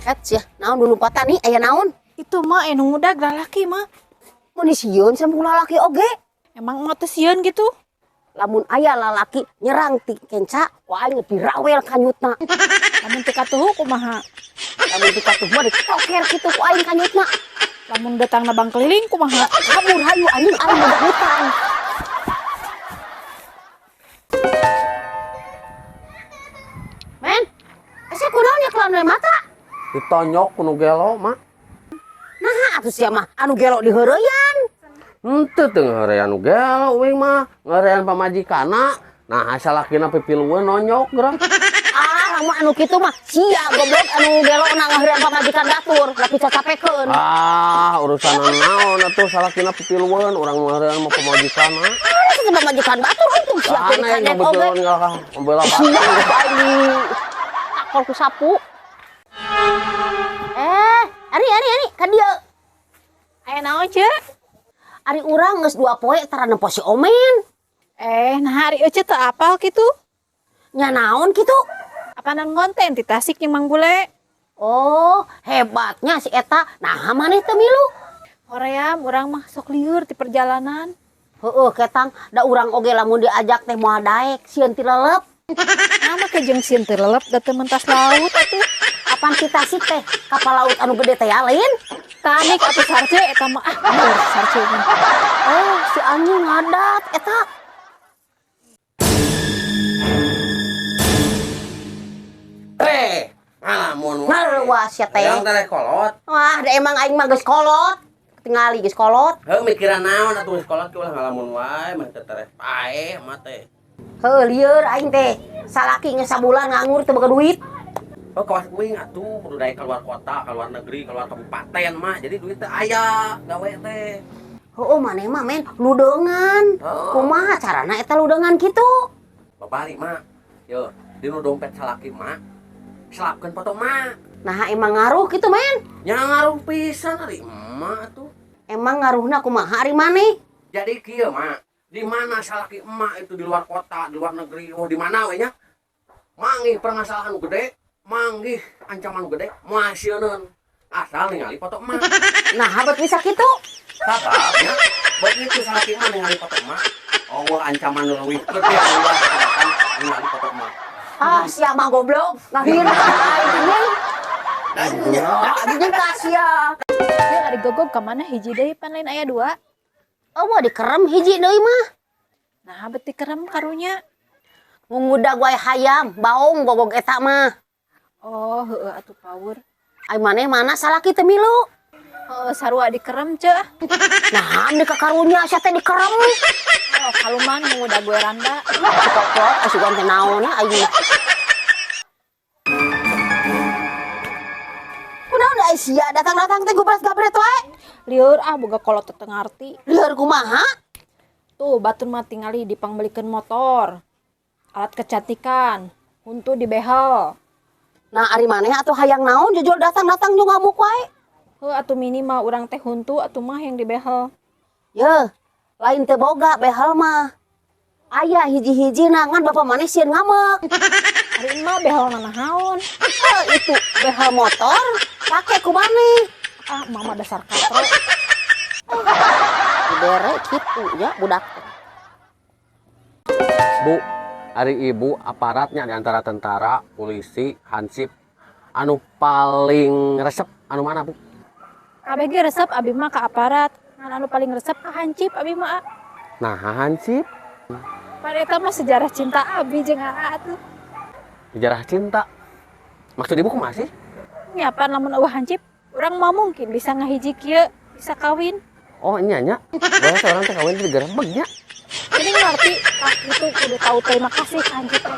Et sia, naon dulumpatan nih, aya naon? Itu mah anu ngudag lalaki mah. Mun sieun sampung lalaki oge. Emang mah teu sieun gitu? Lamun aya lalaki nyerang ti kenca, ku aing dirawel kanyutna. Lamun teu katuhu kumaha? Lamun teu katuhu mah ditoker kitu ku aing kanyutna. Lamun datangna bang keliling kumaha? Kabur hayu anjing aing budak hutan. Men, asa kunaon ya kelan we mata? Ditonyok ku nu gelo, Mak. Nah, atuh sia mah anu gelo diheureyan. Henteu teu ngaheureyan nu gelo uing mah, ngaheureyan pamajikanna. Nah, salakina pipilueun nonyok geura. Ah, lamun anu kitu mah sia goblok anu gelo na ngaheureyan pamajikan batur, tapi cacapekeun. Ah, urusan naon atuh salakina pipilueun, urang ngaheureyan mah pamajikanna. Ah, itu pamajikan batur untung sia Aneh kadek oge. ngabetulan ngalah membela Sia batur. aing di takol ku sapu. Eh, ari ari ari ka dieu. Aya naon, Ceu? Ari urang geus 2 poe tara nempo si Omen. Eh, nah ari Ece teu apal kitu? Nya naon kitu? Apanan ngonten ti Tasik jeung Mang Bule? Oh, hebatnya si eta. Nah, maneh teu milu? Hoream urang mah sok lieur ti perjalanan. Heueuh ketang, da urang oge lamun diajak teh moal daek, sieun ti lelep. Nah, make jeung sieun teu lelep da teu mentas laut atuh. Apan ti Tasik teh kapal laut anu gede teh ya lain? Tanik atuh sarce eta mah ah, bener sarce mah. Oh, si anjing ngadat eta. Eh, ngalamun wae. Ngarewas sia teh. Hayang teh kolot. Wah, da emang aing mah geus kolot. Tingali geus kolot. Heuh mikiran naon atuh geus kolot ki ulah ngalamun wae mah teh tereh paeh mah teh. Heuh, lieur aing teh. Salaki geus sabulan nganggur teu boga duit. Oh, kawas uing atuh kudu daek keluar kota, keluar negeri, keluar kabupaten mah. Jadi duit teh aya gawe teh. Heueuh maneh mah men ludeungan. Oh. Kumaha carana eta ludeungan kitu? Babari mah. Yo, dinu dompet salaki mah. Selapkeun foto mah. Nah, emang ngaruh kitu men? Nya ngaruh pisan ari emak atuh. Emang ngaruhna kumaha ari maneh? Jadi kieu mah, di mana salaki emak itu di luar kota, di luar negeri, oh di mana we nya? Manggih permasalahan nu gede, manggih ancaman nu gede, moal sieuneun. Asal ningali foto emak. Nah, bet bisa kitu. Sababnya begitu salaki emak ningali foto emak, oh ancaman nu leuwih gede ulah datang ningali foto emak. Ah, sia mah goblok, ngahina aing anjing. Anjing ka sia. Ieu ari gogog ka mana hiji deui pan lain aya dua. Oh, mau dikerem hiji deui mah. Nah, bet dikerem karunya. Ngudag wae hayam, baong gogog eta mah. Oh, heueuh atuh power. Ai maneh mana salaki teu milu? Heueuh sarua dikerem ceu. Nah, di kakarunya sia teh dikerem. Oh, kaluman ngudag gue randa. Si koplok, asugan teh naon ya aing mah. Kunaon da sia datang-datang teh gubras-gabret wae. Lieur ah boga kolot teu ngarti. Lieur kumaha? Tuh batur mah tingali dipangbelikeun motor. Alat kecantikan, huntu dibehel. Nah, ari maneh atuh hayang naon jujur datang-datang jeung ngamuk wae. Heuh atuh minimal urang teh huntu atuh mah yang dibehel. Yeuh, lain teu boga behel mah. Aya hiji-hiji ngan bapak maneh sieun ngamek. Ari emak behel nanaon? Heuh, itu behel motor pake ku maneh. Ah, mama dasar katro. Dibere kitu ya budak. Bu, ari ibu aparatnya di antara tentara, polisi, hansip, anu paling resep anu mana bu? Kabeh ge resep abi mah ka aparat. Ngan anu paling resep ka hansip abi mah. Nah, hansip. Pan eta mah sejarah cinta abi jeung aa atuh. Sejarah cinta. Maksud ibu kumaha sih? Nya pan lamun eueuh hansip, urang mah mungkin bisa ngahiji kieu, bisa kawin. Oh, nya nya. Boleh orang teh kawin digerebeg nya. Jadi ngerti, tah itu kudu tahu terima kasih ka hansip teh.